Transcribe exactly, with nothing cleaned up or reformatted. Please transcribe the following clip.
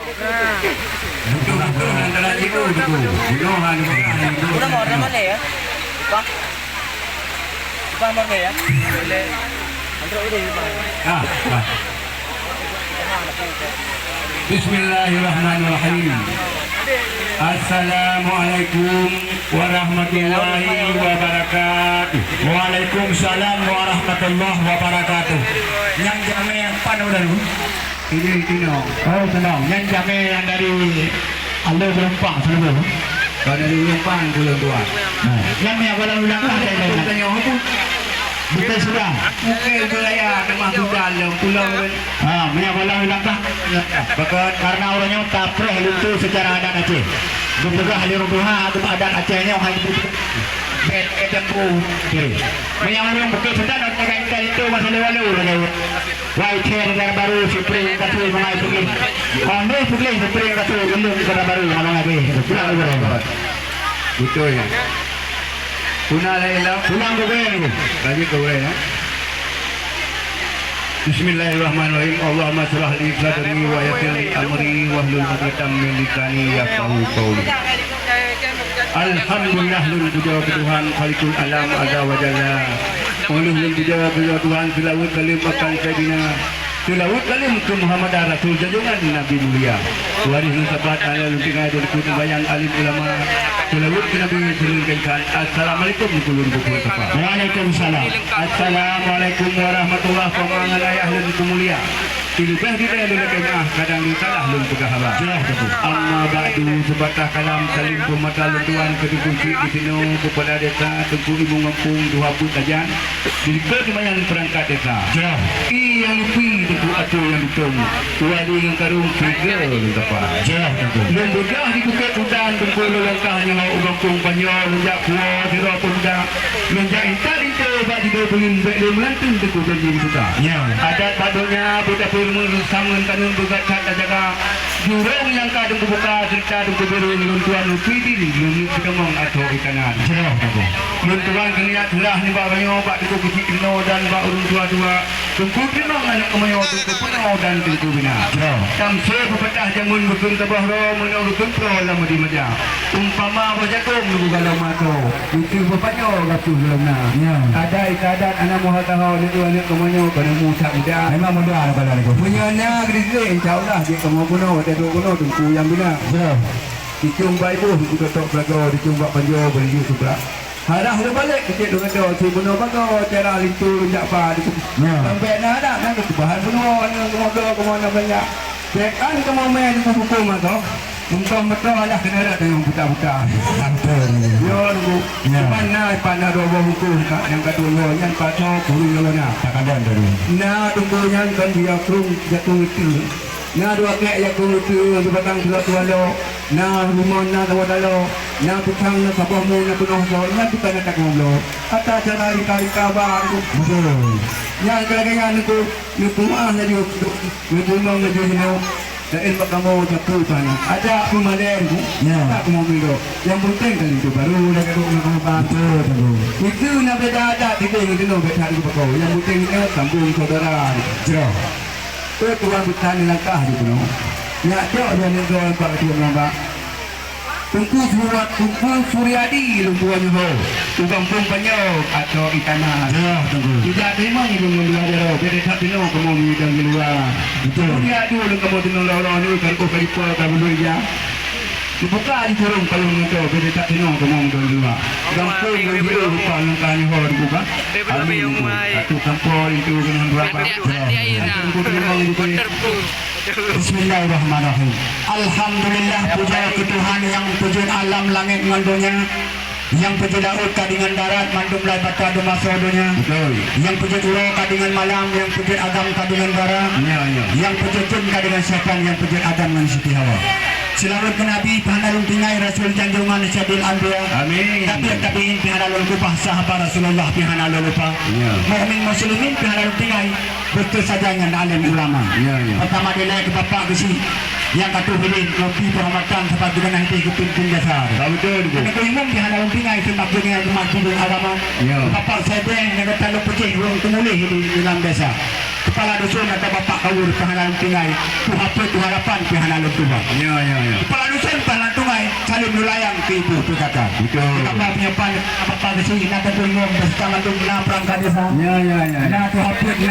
Betul-betul antara cikgu tu. Bunoe hana bunoe hana bunoe. Udah mau, udah mau ya? Pak? Pak mau ya? Ah, ah. Bismillahirrahmanirrahim. Assalamualaikum warahmatullahi wabarakatuh. Waalaikumsalam warahmatullahi wabarakatuh. Nyang jamé pan udah lu? Ini, ini, no. Oh, tenang. Nyang jamé nyang dari Alue Penumpang, sana dulu. Kalau dari Penumpang, Pulau Dua. Nah, nyang ni apa lalu langkah saya tanya. Tanya apa? Bukan sudah. Bukan itu ya, rumah bukan, pulau kan. Ha, meunyoe bala langkah, maka karena ureueng nyoe tapreh leutu secara adat Aceh. Geupeugah lé ureueng tuha, adat Aceh nyoe hai bet, eh, tempu. Okey. Meunyoe ureueng Bukit Sultan, ureueng jaga intel itu masa lewat lu, lagi. Wai, chair negara baru, Supri, kasih mengai pergi. Oh, ni pergi, Supri, kasih, belum negara baru, malam lagi. Pulang dulu. Betul ya. Kuna lain lah. Pulang ke Bukit. Lagi ke Bukit, ya. Bismillahirrahmanirrahim. Allahumma shrah li sadri wa yassir li amri wahlul 'uqdatam min lisani yafqahu qawli. Alhamdulillah, lôn pujoe keu Tuhan Khaliqul Alam Azza wa Jalla. Ulôn lôn pujoe keu Tuhan seulaweuet saleuem akan Saidina, seulaweuet saleuem keu Muhammad Rasul, junjungan Nabi mulia. Waréh lôn sapat, aneuk lôn tinggai, dan keu sembahyang alim ulama. Seulaweuet keu Nabi seulaweuet keu insan. Assalamualaikum, keu lôn bukon sapa. Waalaikumsalam. Assalamualaikum warahmatullahi wabarakatuh. Paman ngon ayah lôn keu mulia. Sileubeh dilèe lôn lakèe meu'ah, kadang lôn salah lôn peugah haba. Jeulaih, Teungku. Amma ba'du, seubatas kalam saleuem peumata lôn tuan keu Teungku Cik di sinoe, Keupala Desa, Teungku Ibu Gampông, dua peuet sajan, di likot lumayan peurangkat desa. Jeulaih. Ie nyang lupi, Teungku Atô nyang dutông, wali ngon karông tiga lôn dapat. Jeulaih, Teungku. Lôn beudôh di Bukét Sultan, Teungku, lôn langkah nyoe u Gampông Panjoe, lôn jak puwoe sidroe peumuda. Lôn jak intat linto bak sidroe buleuen, bèk lôn meulanteue Teungku janji meusuka. Ya. Adat bak donya beutapeurumoh, sam ngon kanun beugat that tajaga. Jurông nyang ka Teungku buka, seureuta Teungku bireung, lôn tuan lôn pidin, lôn neuk peutamong atô itangan. Jroh, Teungku. Lôn tuan keuneuk seurah nibak tanyoe bak Teungku Keuchik Keunoe dan bak ureueng tuha-tuha. Teungku teurimong aneuk kamoe Teungku Peunoh dan Teungku Bina. Jroh. Tam sue peupeutah jameun bukon saboh droe, meunyoe bukon proe lam di meja. Umpama boh jagong nunggu galom atô, itu beupanyoe gatuh lom na. Ya. Adat istiadat aneuk moh taho, neuk aneuk kamoe nyoe keuneuk musak muda. Memang muda aneuk bala nyoe. Meunyoe na geudeh, insya Allah jeuet kamoe bunoe, watèe duek bunoe Teungku nyang bina. Ya. Dicung bak iboh, dicung bak peulagoe, dicung bak panjoe, beulinjut subak. Harah leubalek keucek deungon doe, si bunoe bagoe, cara linto jak ba. Ya. Sampai na adat, na keubahan bunoe, na keumoe bloe, keumoe na banyak. Cek an kamoe mè di buku mantong. Mantong meutoh alah keuneuk rot nyang buta-buta. Ampun. Yo, nunggu. Ya. Cuman na, pat na dua boh buku ka, nyang ka tuwoe, nyang ka tho, kureueng lom na. Takadon tadi. Na tunggu nyang kon dia kurung jatuh itu. Na dua kek nyang kurung itu, di batang tuha-tuha lo. Na limong, na saboh taloe. Na pisang, na saboh mu, na peunoh soe, na tukang na takong bloe. Ata cara rika-rika ba, nunggu. Betul. Nyang keu lagèe nyan, nunggu, nunggu meu'ah laju, nunggu mong laju hinoe. Laén bak kamoe jaku sana. Adak peumalèe, Bu. Ya. Tak kamoe milo. Nyang penting kali tu baru dah gaduh ngon kamoe, Bang. Betul, betul. Itu na beda adat, kita yang kena beda di bako. Yang penting kita sambung saudara. Jroh. Eh, tuan bukan langkah di bunoe. Nyak jok dia ni tuan bak dia, Bang. Teungku Surat, Teungku Suryadi lôn tuan nyoe. U Gampông Panjoe atau Itana. Ya, Teungku. Tidak terima ni lôn dua jaroe. Beda tak tengok kamu ni dan di luar. Betul. Suryadi lôn kamu tengok orang-orang ni kan, oh, kali pun akan boleh ya. Dibuka di kurung kalau nyoto, beda tak tengok kamu dan di luar. Gampông lôn dia lupa langkah nyoe dibuka. Amin. Satu kampung itu dengan dua. Ya. Teungku terima ni. Bismillahirrahmanirrahim. Alhamdulillah, puja keu Tuhan nyang peujeuet alam langét ngon donya, nyang peujeuet laôt ka deungon darat, mandum lai bata deumaso donya. Betul. Nyang peujeuet uroe ka deungon malam, nyang peujeuet agam ka deungon dara. Ya, ya. Nyang peujeuet jén ka deungon syaitan, nyang peujeuet Adam ngon Siti Hawa. Seulaweuet keu Nabi pih hana lôn tinggai, Rasul janjongan Saidil Anbiya. Amin. Tabi'ut tabi'in pih hana lôn lupa, sahabat Rasulullah pih hana lôn lupa. Ya. Mukmin muslimin pih hana lôn tinggai. Beutôi sajan ngon alim ulama. Ya, ya. Peutama dilèe keu bapak geuchik nyang ka troh ilèe, ngon pih peuhormatan sabab geutanyoe hideh geupimpin biasa. Ka beutôi, Teungku. Keuneuk imum di hana lôn tinggai, seumah geutanyoe umat bidang agama. Ya. Bapak Saideh nyang ka lôn peujeuet ureueng teumuléh di dalam desa. Kepala dusun atau bapak kaul pih hana lôn tinggai. Tuha peuet, tuha lapan pih hana lôn tuha. Ya, ya, ya. Kepala dusun pih hana lôn tinggai. Saleuem lôn layang keu ibu P K K. Betul. Tambah penyampaian bapak geuchik, na teupeue inggom, beserta mandum na perangkat desa. Ya, ya, ya, ya. Na tuha peuet, na